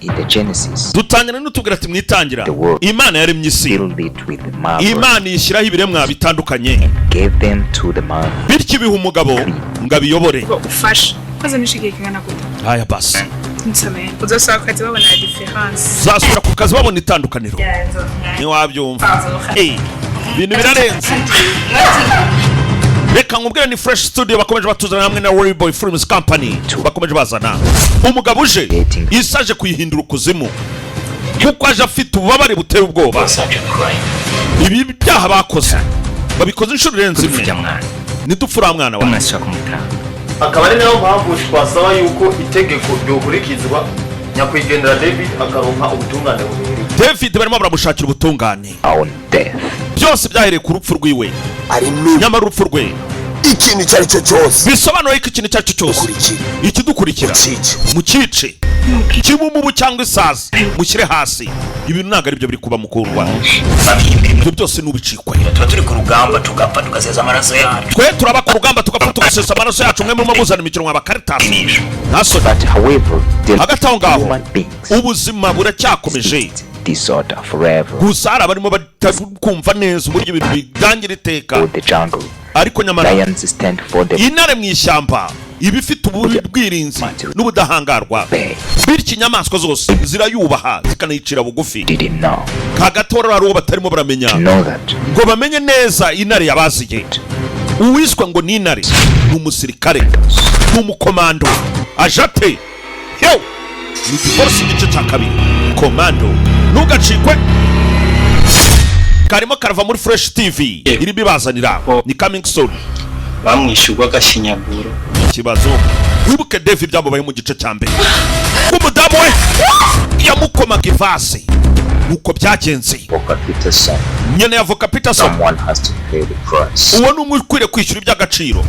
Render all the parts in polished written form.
In the Genesis, Dutangira n'utubwira ati: "Mwitangira Imana yaremye isi, filled it with marvel, Imana iyishyiraho ibiremwa bitandukanye, gave them to the man. bityo ibiha umugabo ngo abiyobore." Ufasha koze nishe igihe kingana gute? Haya basi. Nsomeye uzosaba akazi babona la différence. Zasubira ku kazi babona itandukaniro, ntiwabyumva. Ibintu birarenze. Reka nkubwire, ni Fresh Studio bakomeje batuzana hamwe na Worry Boy Films Company. Bakomeje bazana umugabo uje isi aje kuyihindura ukuzimu, kuko aje afite ububabare buteye ubwoba. Such a crime. Ibi byaha bakoze babikoze inshuro irenze imwe. Tujya mwana. Nidupfura mwana wawe. Umwasi kumutanga. Akaba ari nayo mpamvu twasaba yuko itegeko ryokurikizwa, nyakwigendera David akaronka ubutungane bubereye. David barimo baramushakira ubutungane. On death. Byose byahereye ku rupfu rwiwe. Arimo. Nyamara urupfu rwe Ikintu icyo ari cyo cyose bisobanuye ko ikintu icyo ari cyo cyose ukurikira ikidukurikira ucice. Mucice, kiba umubu cyangwa isazi, mushyire hasi. Ibintu ntabwo aribyo biri kuba, mukundwa. Ibyo byose n'ubicikwe. Tuba turi ku rugamba, tugapfa, tugasesa amaraso yacu. Twe turaba ku rugamba, tugapfa, tugasesa amaraso yacu, mwe murimo muzana imikino mwa bakaritasi, nta soni. But however, the Hagati aho ngaho human beings ubuzima buracyakomeje. disorder forever. Gusa hari abarimo batakumva neza uburyo ibintu bigangira iteka. For the jungle, Ariko nyamara lions stand for the intare mu ishyamba iba ifite ubwirinzi n'ubudahangarwa, bay. bityo inyamaswa zose zirayubaha, zikanayicira bugufi. Didn't know. Hagati aho rero hari uwo batarimo baramenya Know that ngo bamenye neza intare yabaziye. Uwiswe ngo ni intare ni umusirikare, ni umukomando aje ate yo. Ni Divorce igice cya kabiri, Komando, ntugacikwe. Karimo karava muri Fresh TV irimo ibazanira, ni coming soon. Bamwishe urw'agashinyaguro. Ikibazo, wibuke Dave byamubaye mu gice cya mbere, umudamu we yamukomaga ivase, nuko byagenze. Avoka Peterson. Nyene avoka Peterson. Someone has to pay the price. Uwo ni umwe ukwiriye kwishyura iby'agaciro.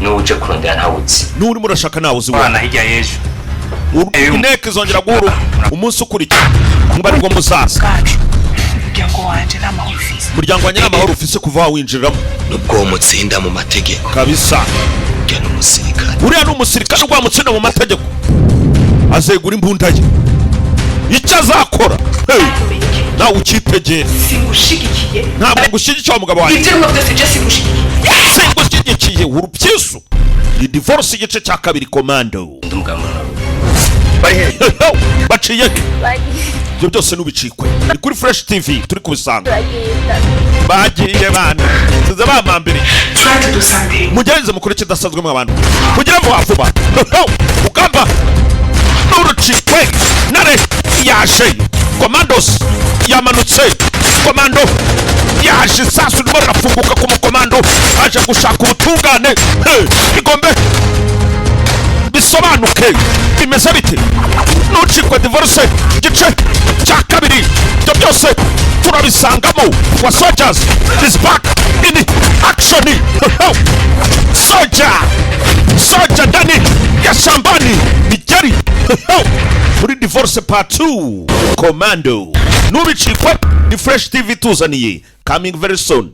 N'uje kurondera ntawuzi. N'urimo urashaka nawe uzi we. Bana hirya y'ejo. Inteko izongera guhura umunsi ukurikira, muba aribwo muzaza. Bwacu, umuryango wanje n'amahoro ufise. Umuryango wanjye n'amahoro ufise kuva wawinjiriramo. Nubwo uwo mutsinda mu mategeko, Kabisa. ujya n'umusirikare. Uriya ni umusirikare rwamutsinda mu mategeko, azegura imbunda ye. Icyo azakora, hey, nawe ukitegere. Singushigikiye. Ntabwo ngushyigikiye wa mugabo wanjye. Ibyo urimo byose je singushigikiye. Singushyigikiye urupyisu. Ni Divorce igice cya kabiri, Komando. Ndi umugabo. Baciye he? Ibyo byose n'ubicikwe, ni kuri Fresh TV turi kubisanga. Bagiye bana size bamambiriye. Try to do something. Mugerageze mukore ikidasanzwe mu abantu kugira vuba vuba. Ugamba n'urucikwe. Nare yaje, commandos yamanutse, komando yaje, isasu ririmo rirafunguka ku mukomando aje gushaka ubutungane. Hey, bigombe bisobanuke bimeze bite? Nucikwe Divorce igice cya kabiri, ibyo byose turabisangamo. Wa soldiers is back in action. Soja, soja ndani ya shambani nigeri muri Divorce part 2, Commando. Nubicikwe, ni Fresh TV tuzaniye, coming very soon.